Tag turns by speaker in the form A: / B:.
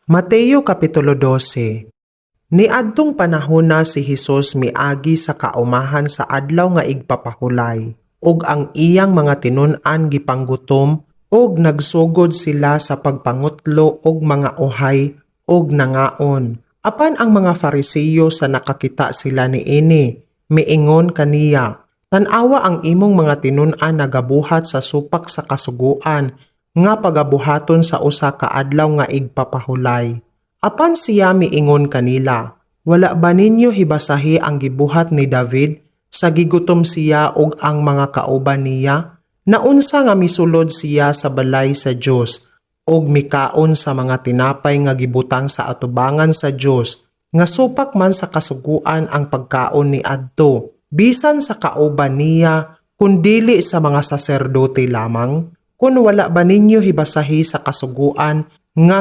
A: Mateo Kapitulo 12. Niadtong panahona, si Hesus miagi sa kaumahan sa Adlaw nga Igpapahulay, ug ang iyang mga tinun-an gipanggutom ug nagsugod sila sa pagpangutlo og mga uhay ug nangaon. Apan ang mga Fariseo, sa nakakita sila niini, miingon kaniya, "Tan-awa, ang imong mga tinun-an nagabuhat sa supak sa kasuguan nga pagabuhaton sa usa ka Adlaw nga Igpapahulay." Apan siya miingon kanila, "Wala ba ninyo hibasahi ang gibuhat ni David sa gigutom siya ug ang mga kauban niya? Naunsa nga misulod siya sa balay sa Dios ug mikaon sa mga tinapay nga gibutang sa atubangan sa Dios, nga supak man sa kasuguan ang pagkaon ni adto bisan sa kauban niya, kun dili sa mga saserdote lamang? Kun wala ba ninyo hibasahi sa kasuguan nga